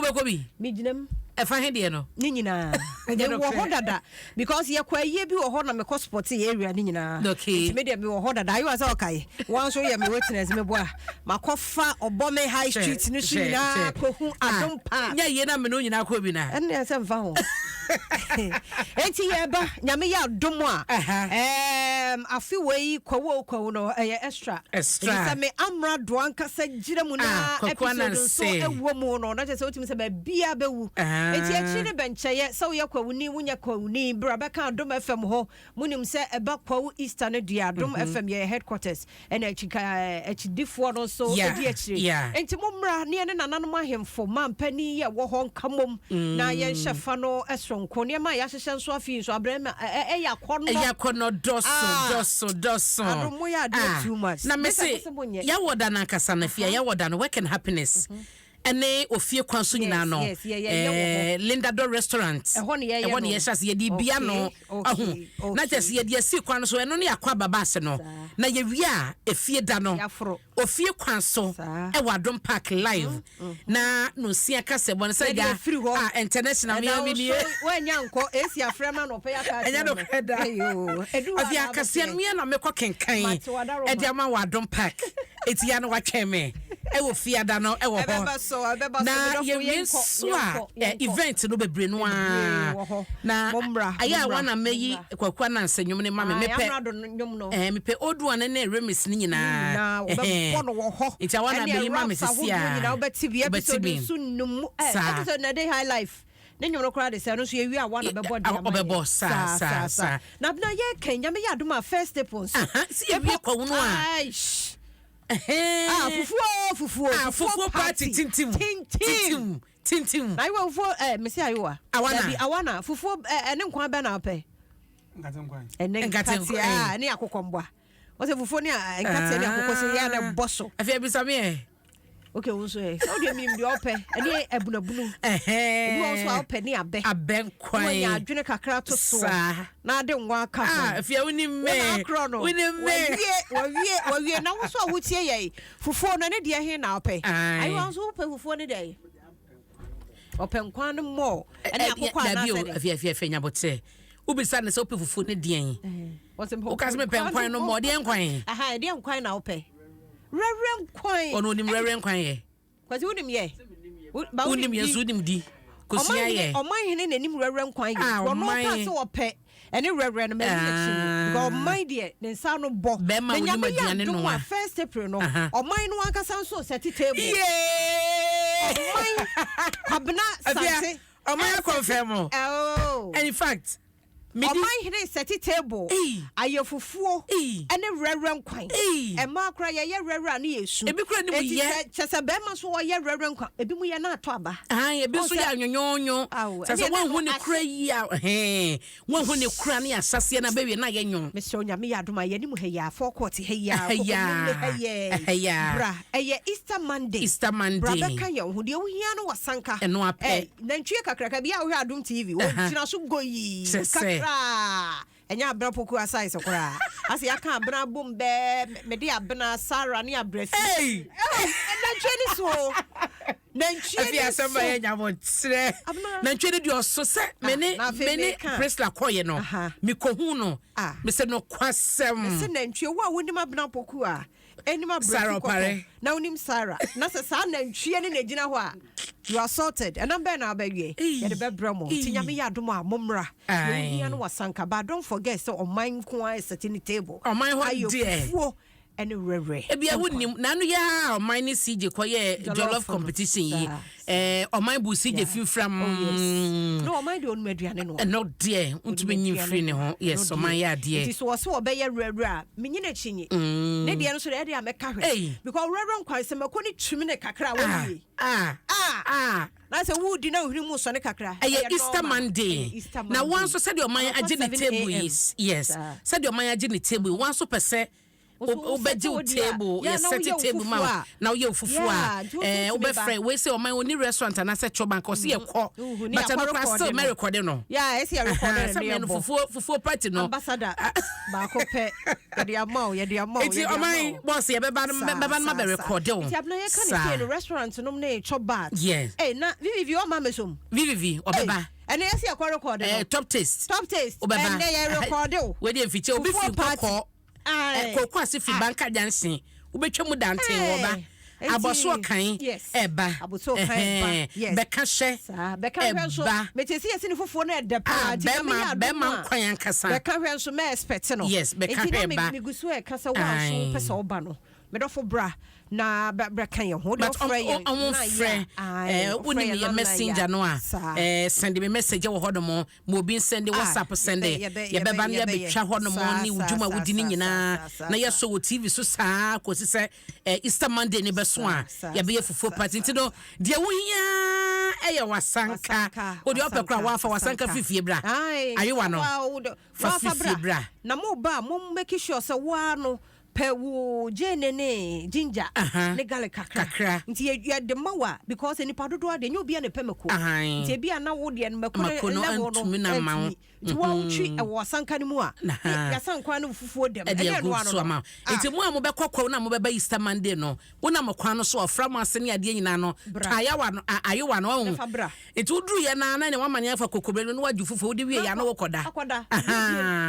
Wobɛkɔ bi? Megyina mu. Ɛfa he deɛ no? Ne nyinaa. Ɛnyɛ Mewɔ hɔ nokorɛ. dada because yɛkɔ ayie bi wɔ hɔ na mekɔ spot yɛ area no nyinaa. Okay. Nti me deɛ mewɔ hɔ dada. Ayewa sɛ ɔkae. Wɔn nso yɛ me witness meboa. Makɔfa ɔbɔ me High Hwɛ, Street no so hwɛ, nyinaa hwɛ. kɔhu Ah, Adom Park. Nyɛ yie na mene wo nyinaa kɔ bi na. Ɛne sɛ mfa ho. Enti yɛba Nyame yɛ adom a afe wei kwawu o kwawu no ɛyɛ extra. Extra. Ɛfiri sɛ me amrado ankasa gyina mu na Ah, Kwaku episode nso Ananse. ɛwɔ mu no na kyerɛ sɛ wotumi sɛ baabia bɛwu. Ah. Enti akyi ne bɛnkyɛeɛ sɛ woyɛ kwawuni wonyɛ kwawuni bra bɛka Adom FM ho. Monim sɛ ɛba Kwawu Easter no deɛ Adom FM yɛyɛ headquarters ɛna akyika akyidifoɔ no nso di akyire. Enti mommra ne yɛne nananom ahemfo mampanin yi a ɛwɔ hɔ nka mmom na yɛnhyɛ fa no soronko. Nneɛma a yɛahyehyɛ nso afei nso abrɛ ma ɛyɛ akɔnnɔ. Ɛyɛ akɔnnɔ dɔso dɔso dɔso. Adom moyɛ adeɛ too much. Na mese yɛwɔ da no ankasa no afei a yɛwɔ da no work and happiness. Ɛne ofie kwan so nyinaa no Linda Dor restaurant ɛhɔ ne yɛhyɛ ase yɛde bia no ahu na kyɛ sɛ yɛde asi kwan no so ɛno ne akɔ ababa ase no na yɛwie a efie da no ofie kwan so ɛwɔ Adom Park live na no nsia ka sɛ bɔne sɛ gya a international me ami nie wɔanya nkɔ esi afrɛ ma no ɔpɛ yɛ aka ɛnyɛ no kɛ da afei akaseɛ no meɛ na mekɔ kenkan ɛde ama wɔ Adom Park eti ya no watwɛn me ɛwɔ fiada no ɛwɔ hɔ na yɛwie nso a event no bebree no ara na ayɛ a wana mɛyi Kwaku Ananse nnwom no ma me mepɛ ɛɛ mepɛ old one ne remix no nyinaa ɛhɛn nti awana bɛyi ma me sisi a wobɛti bi saa ne nnwom no koraa de sɛ ɛno nso yɛwie a wana bɛbɔ de ama ɔbɛbɔ saa saa saa na abena yɛka Nyame yɛ adom a first step nso si yɛwie kwawu no a Ah, fufuo, fufuo, ah, fufuo party tintim, tintim, tintim. Na ayiwa fufuo eh, mesi ayiwa. Awana. Dabi awana fufuo eh, ɛne nkwan bɛ na apɛ. Nkate nkwan. Ɛne nkate ah, ɛne akokɔ mboa. Wɔsɛ fufuo ne nkate ne akokɔ sɛ yɛ na bɔ so. Afei abisa mi ɛ. Okay, wo nso ɛ. Sɛ wodeɛ menim deɛ ɔpɛ ɛne abunabunu. Ebi wɔ nso a wopɛ ne abɛ. Abɛ nkwan. Wɔnya adwene kakra to soɔ. Na ade nwa aka ho. Ah, afia wonim me. Wona akorɔ no. Wonim me. Wawie, wawie, wawie. Na wo nso a wotie yɛ fufuo no ne deɛ he na wopɛ? Ayiwa nso wopɛ fufuo ne deɛ? Ɔpɛ nkwan no mmɔɔ. Ɛne akokɔ anaasɛ deɛ? Afia, afia, afia, nyabotrɛ. Wobisa ne sɛ wopɛ fufuo ne deɛn? Woka sɛ mepɛ nkwan no mmɔɔ, deɛ nkwan? Aha, deɛ nkwan na wopɛ? Rɛrɛ nkwan. Ɔno onim rɛrɛ nkwan yɛ. Kwasi wonim yɛ. Wonim yɛ nso wonim di. Kosua yɛ. Ɔman hene n'anim rɛrɛ nkwan yɛ. Ɔno ka sɛ ɔpɛ ɛne rɛrɛ no mɛni n'akyi no. Because ɔman deɛ ne nsa ano bɔ. Bɛrima wonim aduane noa. Na first April no ɔman no ankasa nso sɛte table. Ɔman Kwabena Sante. Ɔman akɔnfɛn mo. And in fact. Ɔman hene sɛte table, ayɛ fufuo ne werɛwerɛ nkwan. Mmaa koraa yɛyɛ werɛwerɛ a ne yɛ su. Ebi koraa nim Enti yɛ. sɛ kyɛ sɛ bɛrima nso ɔyɛ werɛwerɛ nkwan, ebi mu yɛ na atɔ aba. Ahan, ebi nso yɛ anwonwonwo. Awo, Sɛ sɛ ɛneɛ na wɔnhu ne ase. kora yi a, hɛn, wɔnhu ne kora ne ahyɛseɛ na bɛwie na ayɛ nwon. Mesrɛ wo Nyame yɛ adom a yɛne mu ha yi a, forecourt ha yi a, Ɛha yi a, Kokomlemle ha yi a, ɛha yi a. bra, ɛyɛ Easter Monday. Easter Monday. Bra bɛka yɛn ho, deɛ wohia no wɔ sanka. Ɛno apɛ. Eh, nantwie kakraka bi a wohwɛ Adom TV, wɔgyina so goyii Kyerɛ sɛ. kakraa. Ɛnyɛ abena poku size koraa. Asɛ yɛaka abena abom bɛɛ, mede abena, Sarah ne abrɛfi. Hey! Eh, nantwie ne so o. Nantwie Afei ne asɛm so. ba yɛ nyabotrɛ. Abena. Nantwie no deɛ ɔso sɛ me ne na afei me ne meka. Priscilla kɔyɛ no. Aha. Mekɔhu no. Ah. Mesɛ nokwasɛm. Mese nantwie, wo a wonim abena poku a, ɛnim abrɛfi Sarah kɔkɔ Opare. na wonim Sarah na sɛ saa nantwie no na ɛgyina hɔ a you are sorted. Ɛnam bɛn na wabɛwie Ei. yɛde bɛbrɛ mo nti Ei. Nyame yɛ adom a mommra. Aye. Deɛ wohia no wasanka, but don't forget sɛ ɔman nko ara sɛte ne table Ɔman hɔ ayɛ deɛ. fufuo ɛne werɛwerɛ Ebia nkwan. wonim n'ano yɛ a ɔman ne CJ kɔyɛ Jollof jollof no. competition yi. Saa, Eh, ɔman bu CJ fimfram. Oh yes. No, ɔman deɛ ɔnum aduane no. Ɛno deɛ ntumi nyi mfiri ne ho. Yes, ɔman yɛ adeɛ. Nti so wɔsɛ wɔbɛyɛ werɛwerɛ a menyi n'akyi nyi. Ne deɛ no so deɛ ɛde a mɛka hwɛ. Ei. Because werɛwerɛ nkwan sɛ mako ne twim ne kakra a Ah, wɔwie. ah, Ah. ah. Na sɛ wodi na ohwene mu sɔne kakra. Ɛyɛ Easter normal. Monday. Ɛyɛ Easter Na Monday. wɔn nso sɛdeɛ ɔman Anɔpa agye ne 7 table yi, a.m. yes, Saa. sɛdeɛ ɔman agye ne table yi, wɔn nso pɛ sɛ Wobɛgye wo table, yɛsɛte table ma wo na woyɛ wo fufuo a, wobɛfrɛ wei sɛ ɔman ɔni restaurant anaasɛ chop bank ɔsɛ yɛkɔ, but ɛno koraa still mɛrekɔde no. Sɛ mɛ no fufuo fufuo party no. Ambassador baako pɛ, yɛde ama wo, yɛde ama wo. Nti ɔman boss yɛbɛba no, bɛba no ma bɛrekɔde wo. Nti abena yɛka ne sei no, restaurant nom ne chop bar. Yes. Hey, na VVV ɔma mɛsom. VVV ɔbɛba. Ɛnɛ yɛsi ɛkɔ rekɔde no. Top taste. Top taste. Wobɛba. Ɛnɛ yɛ rekɔde o. Wei deɛ mfikyɛ obi fi nkɔkɔɔ. Koko ase fi Banka Junction. Wobɛtwa mu danten wɔba. Abɔso ɔkan ɛba. Abɔso ɔkan ɛba. Yes. Bɛka hyɛ. Saa bɛka hwɛ nso. Ɛba. Mete sɛ yɛsi ne fufuo no ɛdɛ paa. Nti Bɛma bɛma nkwan ankasa. Bɛka hwɛ nso mɛ expect no. Yes, bɛka hwɛ ɛba. Nti na megu so ɛka sɛ wɔn nso pɛ sɛ ɔba no. Medɔfo bra na bɛka yɛn ho. But ɔmo frɛ wonim yɛ messenger no a, send me message wɔ hɔ nom ma obi nsɛnde WhatsApp sɛnde, yɛbɛba no yɛbɛtwa hɔ nom ne wo dwuma wodi ne nyinaa na yɛsɔ wɔ TV so saa kɔsi sɛ Easter Monday ne bɛso a yɛbɛyɛ fufuo party. Nti no deɛ wohia ɛyɛ wasanka, wode ɔpɛ koraa wafa wasanka fifie bra, ayewa no fa fifie bra. Na mo ba mo make sure sɛ woa no pɛ wo gyeene ne ginger ne garlic kakra. Kakra. Nti yɛde ma wo a, because nipa dodoɔ adeɛ nyɛ obi a na ɛpɛ mako. Nti ebi a na wo deɛ no mako no level no antumi na ma wo. Nti wo a wotwi ɛwɔ asanka no mu a, yɛasan no fufuo dɛm. Ɛde agu so ama. Nti mo a mobɛkɔ kwaw na mobɛba Easter Monday no, wonam kwan no so ɔfra mo ase ne adeɛ nyinaa no, tɔ ayawa no, ayewa no ɔho. Nti woduru yɛ naa na ne wama ne afa kokobere no na wagye fufuo, wode wie yɛ a na wokɔda. Akɔda.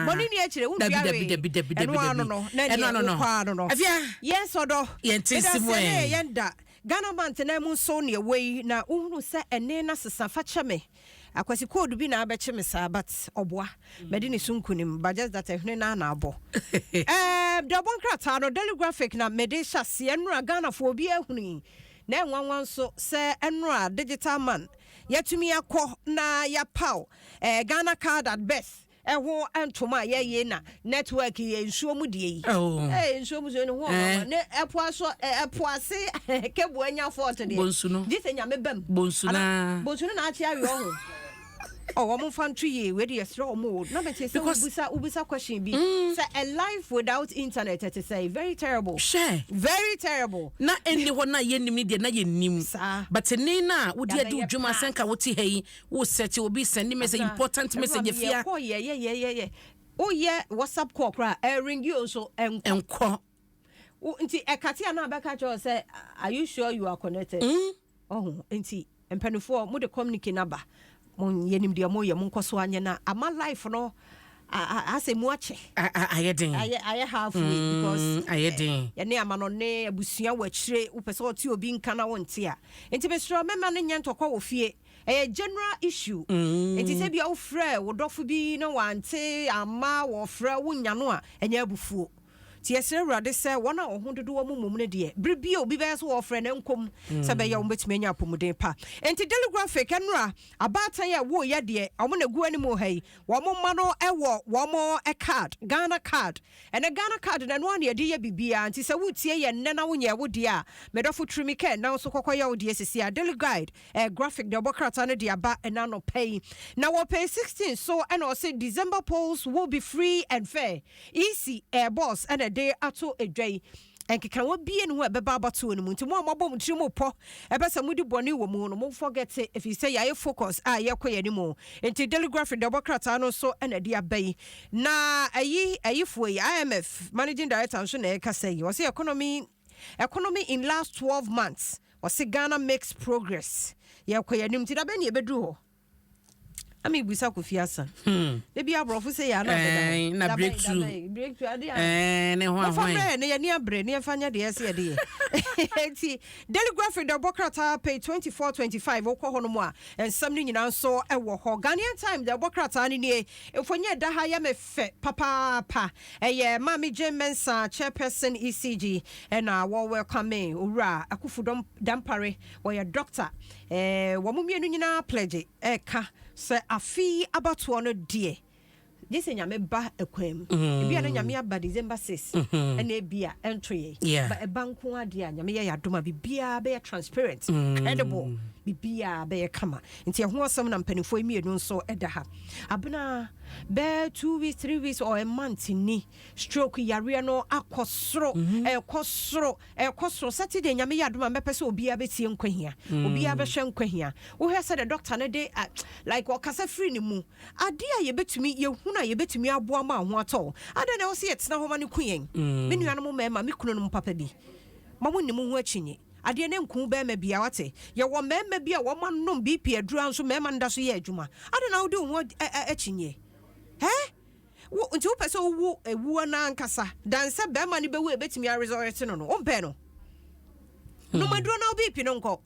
Bɔne ni akyire, wontua hwee. Dabi, dabi, dabi, dabi, Ɛno ano no, na ɛno ano no. Wokɔ ano no. Afia. Yes, ɔdɔ. Yɛn ti si mu ɛ. Yɛn da. Ghana mantena mu nso ne ɛwɔ yi na wohunu sɛ ɛne na sesa fa kyɛ me. Akwasi code bi na abɛkye me saa, but ɔboa. Mɛde ne so nkunim, but just that ɛhwene na na abɔ. Deɛ ɔbɔ nkrataa no, Daily Graphic na mede hyɛ aseɛ. Nnora Ghanafoɔ obi ahunu yi. Na ɛnwanwa nso sɛ nnora digital man yɛatumi akɔ na yɛapaw Ghana card at birth ɛho ntoma a yɛyɛ na network yɛ nsuo mu deɛ yi. Oh. Ee, nsuo mu so ne ho ɔnwanwa ne ɛpo aso, ɛpo ase cable anya fault deɛ. Bonsu no. Gye sɛ Nyame bam. Bonsu na. Bonsu no na akye awe ɔho. Oh, wɔn mfa nto yie, wei de yɛsrɛ wɔn o. Na mete sɛ wobisa question bi sɛ a life without internet ɛte sɛ very terrible. Hwɛ. Very terrible. Na ɛnni hɔ na yɛnnim ne deɛ na yɛnnim. Saa. But ne na wode adi wo Yɛabɛyɛ dwuma sɛ nka wote ha yi, wo sɛte obi send message, important message afia. Yɛkɔ yɛ yɛ yɛ yɛ yɛ woyɛ WhatsApp call koraa, ɛringi o nso ɛnkɔ. Ɛnkɔ. Nti ɛkate a na abɛka kyerɛ wo sɛ, "Are you sure you are connected?" Ɔho nti mpanimfoɔ mode communique no aba, mo yɛnim deɛ moyɛ, monkɔ so anyɛ na ama life no asɛ mu akyɛ. Ayɛ den. Ayɛ halfway because Ayɛ den. Yɛne amanɔne abusua wɔ akyire, wopɛ sɛ ɔte obi nka na wonte a, nti mesrɛ mɛma no nyɛ ntɔkwa wɔ fie, ɛyɛ general issue. Nti sɛ bia wofrɛ wo dɔfo bi na wante amma, wɔfrɛ wonya no a, ɛnyɛ abufuo. Nti yɛsrɛ Awurade sɛ wɔn a wɔn ho dodoɔ mu mmom no deɛ, bere bi a obi bɛyɛ so wɔfrɛ no nkom sɛ bɛyɛ wɔn bɛtumi anya apɔmuden pa. Nti Daily Graphic, ɛnora abaatan a wɔreyɛ deɛ wɔn na gu anim ha yi, wɔn mma no wɔ wɔn card, Ghana Card. Ɛnɛ Ghana Card na ɛno a na yɛde yɛ biribiara. Nti sɛ wotie yɛ nnɛ na wonyɛ wo deɛ a, medɔfo turumi kɛ na nso kɔkɔ yɛ wo deɛ sisi a. Daily Guide Graphic deɛ ɔbɔ krataa no de aba ɛna anɔpa yi na wɔ page 16 so ɛna ɔsɛ "December polls will be free and fair." EC boss ɛna ɛde ato edwa yi, nkekawa bie ne ho a ɛbɛba abatoɔ no mu. Nti mo a moabɔ mo tiri mu pɔ ɛbɛ sɛ mode bɔne wɔ mu no, mo forget, ɛfiri sɛ yɛayɛ focus a yɛkɔ yɛn anim. Nti Daily Graphic deɛ ɔbɔ krataa no nso ɛna ɛde aba yi. Na ayi ayifoɔ yi, IMF managing director nso na ɛkasa yi, ɔsɛ economy in last 12 months, ɔsɛ Ghana makes progress, yɛkɔ yɛn anim. Nti dabɛ ne yɛbɛduru hɔ ama ibusa Kofi asa ebi aborɔfo sɛ yɛ ana. Na breakthrough. Breakthrough ade a ne ho mofa ahwan. Mmerɛ ne yɛni abere ne yɛmfa nyɛ deɛ ɛsɛ yɛde yɛ. Nti Daily Graphic de ɔbɔ krataa page 24, 25, wokɔ hɔ no mu a, nsɛm no nyinaa nso ɛwɔ hɔ. Ghanaian Time de ɔbɔ krataa no nie, mfonyin ɛda ha yɛ me fɛ papaapa. Ɛyɛ Maame Jane Mensa, chairperson ECG, ɛna wɔwelcome Owura Akufu Dampare, wɔyɛ doctor. Wɔn mmienu nyinaa pledge ɛka sɛ afi abatoɔ no deɛ, gye sɛ Nyame ba ɛkwan mu. Ebi a na Nyame aba December 6 ɛna ebi a ɛnto yɛ. Ba ɛba nko adeɛ a, Nyame yɛ yɛ adom a, biribiara bɛyɛ transparent, credible. Biribiaa bɛyɛ kama. Nti ɛho asɛm na mpanimfoɔ yi mmienu nso ɛda ha. Abena, bɛɛ 2 weeks, 3 weeks or a month ni, stroke yareɛ no akɔ soro, ɛkɔ soro, ɛkɔ soro. Saturday, Nyame yɛ adom a, mɛpɛ sɛ obiara bɛtie Nkwahia, obiara bɛhwɛ Nkwahia. Wohwɛ sɛ the doctor no de like ɔkasa firi ne mu adeɛ a yɛbɛtumi yɛhunu a yɛbɛtumi aboa ma ho atɔ adɛn na ɛwɔ sɛ yɛtena hɔ ma no ku yɛn? Me nuanom mmarima, me kunu nom papa bi ma mo nni mo ho akyinye. Adeɛ ne nku bɛrima bia wate. Yɛwɔ mmarima bi a wɔma nom BP adura nso mmarima no da so yɛ adwuma. Adɛn na wode wo ho akyinye ɛ wo? Nti wopɛ sɛ wowu ewuo no ankasa dan sɛ bɛrima no bɛwu a ɛbɛtumi aresurrect no, wompɛ no nom aduro na wo BP no nkɔ.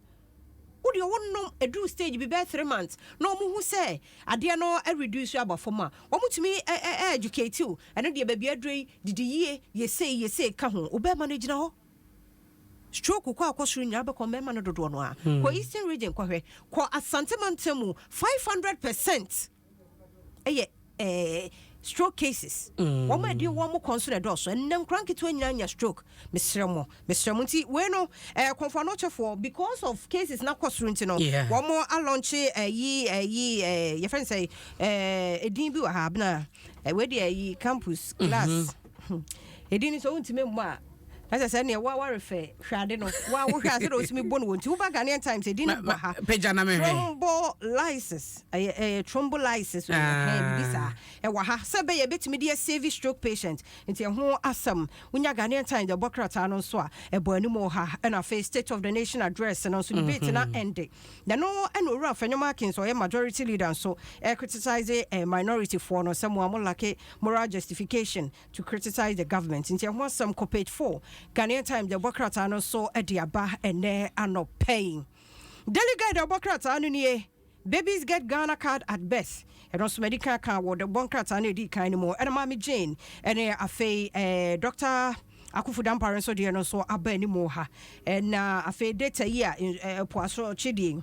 Wodeɛ wonom aduru stage bi bɛyɛ 3 months na ɔmo hu sɛ adeɛ no reduce aba fam a, ɔmo tumi educate wo. Ɛno deɛ, baabi aduro yi didi yie, yɛsei yɛsei ka ho, wo bɛrima no gyina hɔ. Stroke kɔ akɔ soro nyinaa bɛkɔ mmarima no dodoɔ no a kɔ Eastern Region, kɔhwɛ kɔ Asante mantam mu, 500% ɛyɛ stroke cases. Wɔn a ɛde wɔn kɔ nso na ɛdɔɔso. Ɛnna nkora nketewa nyinaa nya stroke. Mesrɛ mo, mesrɛ mo. Nti wei no Kɔmfo Anɔkyɛfoɔ, because of cases na kɔ soro nti no, wɔn alaunch ɛyi yɛfrɛ no sɛ edin bi wɔ ha. Abena, wei deɛ, ɛyi campus class edin ni sɛ wontumi mmɔ a, na sɛ neɛ wa warefɛ hwɛ ade no wa wohwɛ a sɛdeɛ wotumi bɔ no wɔ. Nti woba Ghanaian Times, edin no bɔ ha. Pagya na mehwɛ. Thrombolysis, ɛyɛ thrombolysis. Ah. Bibi saa ɛwɔ ha sɛ bɛyɛ bɛtumi de asave stroke patient. Nti ɛho asɛm wonya Ghanaian Times ɛbɔ krataa no nso a ɛbɔ anim wɔ ha. Ɛna afei State of the Nation Address no nso debate na ɛnde na no ɛna Owura Afenyo Markin, ɔyɛ majority leader nso, ɛ criticize minority foɔ no sɛ mo a mo lack moral justification to criticize the government. Nti ɛho asɛm kɔ page 4, Ghanaian Times ɛbɔ krataa no nso ɛde aba ɛnɛ anɔpɛ yi. Daily Guide ɛbɔ krataa no nie, "Babies get Ghana Card at birth." Ɛno nso madi kan ka wɔ de bɔ nkrataa no ɛdi kan no mu. Ɛna Maame Jane ɛne afei Dr Akufo Dampare nso deɛ no nso aba anim ha. Ɛna afei data yi a ɛpo aso kyedie,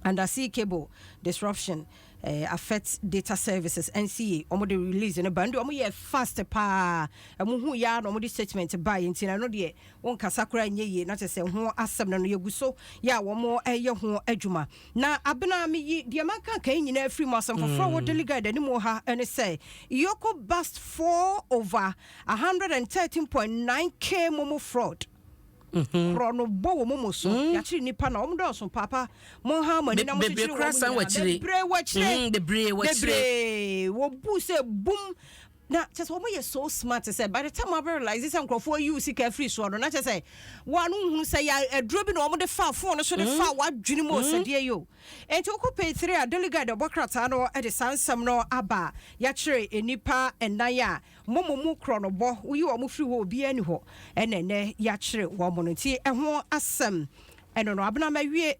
undersea cable disruption affect data services. NCA ɔmo de release no ba ndé, ɔmo yɛ fast paa. Ɛmo hu ya na ɔmo de statement ba yɛ. Nti na ɛno deɛ wɔn kasa koraa nyɛ yie na kyerɛ sɛ ho asɛm no yɛgu so yɛ a wɔn ɛyɛ ho adwuma. Na Abena, meyi deɛ maka kan nyinaa firi mu. Asɛm foforɔ wɔ Daily Guide anim wɔ ha ɛne sɛ EOCO bust 4 over 113.9 k momo fraud. Korɔ no bɔ wɔ momo so, yɛakyere nipa na ɔmo dɔɔso paapa. Monha mo ani na Bebree mokyekyere koraa wɔn san nyinaa. wɔ akyire. Bebree wɔ akyire. Bebree wɔ akyire. Bebree wɔbu sɛ bum na kyɛ sɛ wɔn yɛ so smart sɛ by the time wɔn realize sɛ nkurɔfoɔ yi sika afiri soɔ no, na kyɛ sɛ wɔn ano nhunu sɛ yɛ aduro bi na wɔn de fa phone so de fa wadwene mu ɔsɛdeɛ yi o. Nti wokɔ page 3 a, Daily Guide ɛbɔ krataa no de saa nsɛm no aba. Yɛakyerɛ nnipa ɛnan a momo mu korɔ no bɔ woyi wɔn firi hɔ, obiara ni hɔ. Ɛna ɛnɛ yɛakyerɛ wɔn no, nti ɛho asɛm ɛno no. Abena, ma wie.